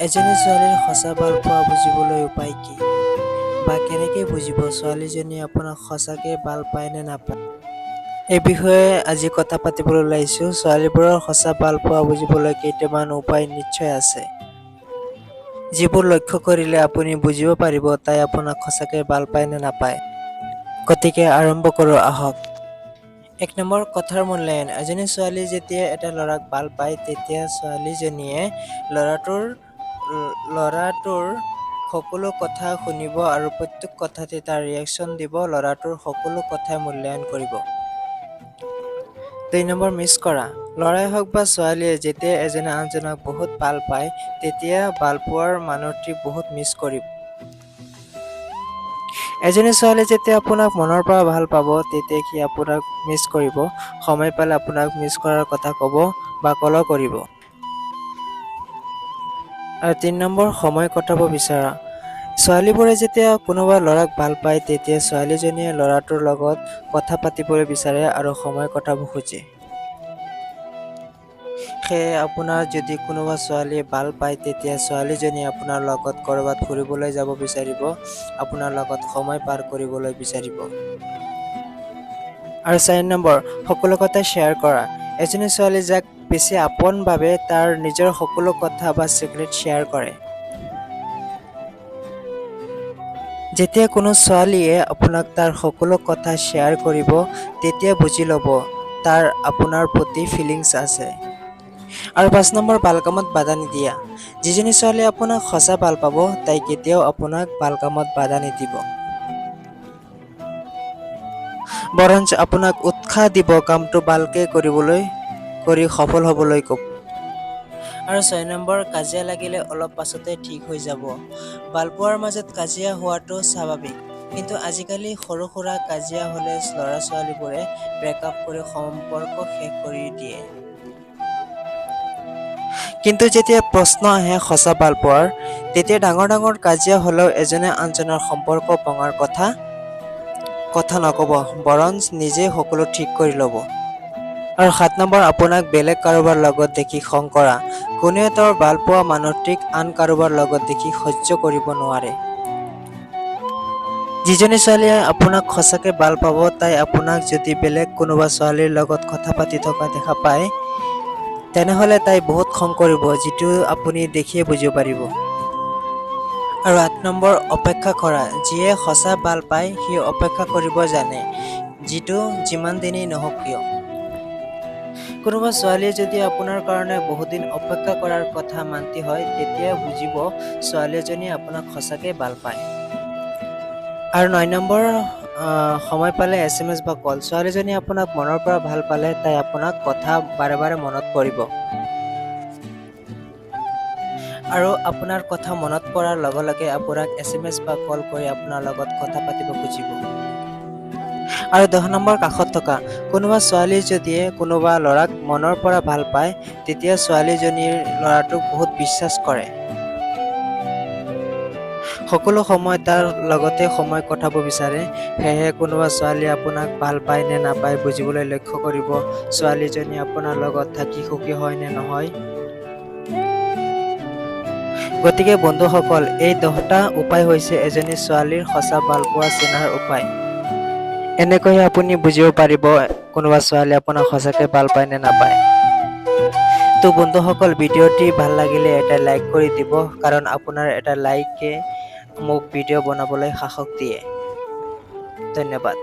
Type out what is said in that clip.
এজনী ছোৱালীৰ সঁচা ভালপোৱা বুজিবলৈ উপায় কি? বা কেনেকৈ বুজিব ছোৱালীজনীয়ে আপোনাক সঁচাকৈ ভাল পায় নে নাপায়? এই বিষয়ে আজি কথা পাতিবলৈ ওলাইছোঁ। ছোৱালীবোৰৰ সঁচা ভালপোৱা বুজিবলৈ কেইটামান উপায় নিশ্চয় আছে, যিবোৰ লক্ষ্য কৰিলে আপুনি বুজিব পাৰিব তাই আপোনাক সঁচাকৈ ভাল পায় নে নাপায়। গতিকে আৰম্ভ কৰোঁ আহক। 1 নম্বৰ, কথাৰ মূল্যায়ন। এজনী ছোৱালী যেতিয়া এটা ল'ৰাক ভাল পায়, তেতিয়া ছোৱালীজনীয়ে ল'ৰাটোৰ সকলো কথা শুনিব আৰু প্ৰত্যেক কথাতে তাৰ ৰিয়েকশ্যন দিব, ল'ৰাটোৰ সকলো কথাই মূল্যায়ন কৰিব। 2 নম্বৰ, মিছ কৰা। ল'ৰাই হওক বা ছোৱালীয়ে যেতিয়া এজনে আনজনক বহুত ভাল পায়, তেতিয়া ভালপোৱাৰ মানুহটিক বহুত মিছ কৰিব। এজনী ছোৱালীয়ে যেতিয়া আপোনাক মনৰ পৰা ভাল পাব, তেতিয়া সি আপোনাক মিছ কৰিব। সময় পালে আপোনাক মিছ কৰাৰ কথা ক'ব বা কলো কৰিব। আৰু 3 নম্বৰ, সময় কটাব বিচৰা। ছোৱালীবোৰে যেতিয়া কোনোবা ল'ৰাক ভাল পায়, তেতিয়া ছোৱালীজনীয়ে ল'ৰাটোৰ লগত কথা পাতিবলৈ বিচাৰে আৰু সময় কটাব খোজে। সেয়ে আপোনাৰ যদি কোনোবা ছোৱালীয়ে ভাল পায়, তেতিয়া ছোৱালীজনীয়ে আপোনাৰ লগত ক'ৰবাত ফুৰিবলৈ যাব বিচাৰিব, আপোনাৰ লগত সময় পাৰ কৰিবলৈ বিচাৰিব। আৰু 4 নম্বৰ, সকলো কথা শ্বেয়াৰ কৰা। এজনী ছোৱালী যাক বেছি আপোন ভাবে, তাৰ নিজৰ সকলো কথা বা চিক্ৰেট শ্বেয়াৰ কৰে। যেতিয়া কোনো ছোৱালীয়ে আপোনাক তাৰ সকলো কথা শ্বেয়াৰ কৰিব, তেতিয়া বুজি ল'ব তাৰ আপোনাৰ প্ৰতি ফিলিংছ আছে। আৰু 5 নম্বৰ, ভাল কামত বাধা নিদিয়া। যিজনী ছোৱালীয়ে আপোনাক সঁচা ভাল পাব, তাই কেতিয়াও আপোনাক ভাল কামত বাধা নিদিব, বৰঞ্চ আপোনাক উৎসাহ দিব কামটো ভালকে কৰিবলৈ, কৰি সফল হ'বলৈ ক'ব। আৰু 6 নম্বৰ, কাজিয়া লাগিলে অলপ পাছতে ঠিক হৈ যাব। ভালপোৱাৰ মাজত কাজিয়া হোৱাটো স্বাভাৱিক, কিন্তু আজিকালি সৰু সুৰা কাজিয়া হ'লে ল'ৰা ছোৱালীবোৰে ব্ৰেকআপ কৰি সম্পৰ্ক শেষ কৰি দিয়ে। কিন্তু যেতিয়া প্ৰশ্ন আহে সঁচা ভালপোৱাৰ, তেতিয়া ডাঙৰ ডাঙৰ কাজিয়া হ'লেও এজনে আনজনৰ সম্পৰ্ক ভঙাৰ কথা নক'ব, বৰঞ্চ নিজেই সকলো ঠিক কৰি ল'ব। আৰু 7 নম্বৰ, আপোনাক বেলেগ কাৰোবাৰ লগত দেখি খং কৰা। কোনেও তেওঁৰ ভালপোৱা মানুহটিক আন কাৰোবাৰ লগত দেখি সহ্য কৰিব নোৱাৰে। যিজনী ছোৱালীয়ে আপোনাক সঁচাকৈ ভাল পাব, তাই আপোনাক যদি বেলেগ কোনোবা ছোৱালীৰ লগত কথা পাতি থকা দেখা পায়, তেনেহ'লে তাই বহুত খং কৰিব, যিটো আপুনি দেখিয়ে বুজিব পাৰিব। আৰু 8 নম্বৰ, অপেক্ষা কৰা। যিয়ে সঁচা ভাল পায় সি অপেক্ষা কৰিব জানে, যিটো যিমান দিনেই নহওক কিয়। কোনোবা ছোৱালীয়ে যদি আপোনাৰ কাৰণে বহুদিন অপেক্ষা কৰাৰ কথা মান্তি হয়, তেতিয়া বুজিব ছোৱালীজনীয়ে আপোনাক সঁচাকৈ ভাল পায়। আৰু 9 নম্বৰ, সময় পালে SMS বা কল। ছোৱালীজনীয়ে আপোনাক মনৰ পৰা ভাল পালে তাই আপোনাক কথা বাৰে বাৰে মনত পৰিব, আৰু আপোনাৰ কথা মনত পৰাৰ লগে লগে আপোনাক SMS বা কল কৰি আপোনাৰ লগত কথা পাতিব খুজিব। আৰু 10 নম্বৰ, কাষত থকা। কোনোবা ছোৱালী যদিয়ে কোনোবা ল'ৰাক মনৰ পৰা ভাল পায়, তেতিয়া ছোৱালীজনীৰ ল'ৰাটোক বহুত বিশ্বাস কৰে, সকলো সময় তাৰ লগতে সময় কটাব বিচাৰে। সেয়েহে কোনোবা ছোৱালীয়ে আপোনাক ভাল পায় নে নাপায় বুজিবলৈ লক্ষ্য কৰিব ছোৱালীজনী আপোনাৰ লগত থাকি সুখী হয় নে নহয়। গতিকে বন্ধুসকল, এই 10টা উপায় হৈছে এজনী ছোৱালীৰ সঁচা ভালপোৱা চিনাৰ উপায়। এনেকৈয়ে আপুনি বুজিব পাৰিব কোনোবা ছোৱালীয়ে আপোনাক সঁচাকৈ ভাল পায় নে নাপায়। তো বন্ধুসকল, ভিডিঅ'টি ভাল লাগিলে এটা লাইক কৰি দিব, কাৰণ আপোনাৰ এটা লাইকে মোক ভিডিঅ' বনাবলৈ সাহস দিয়ে। ধন্যবাদ।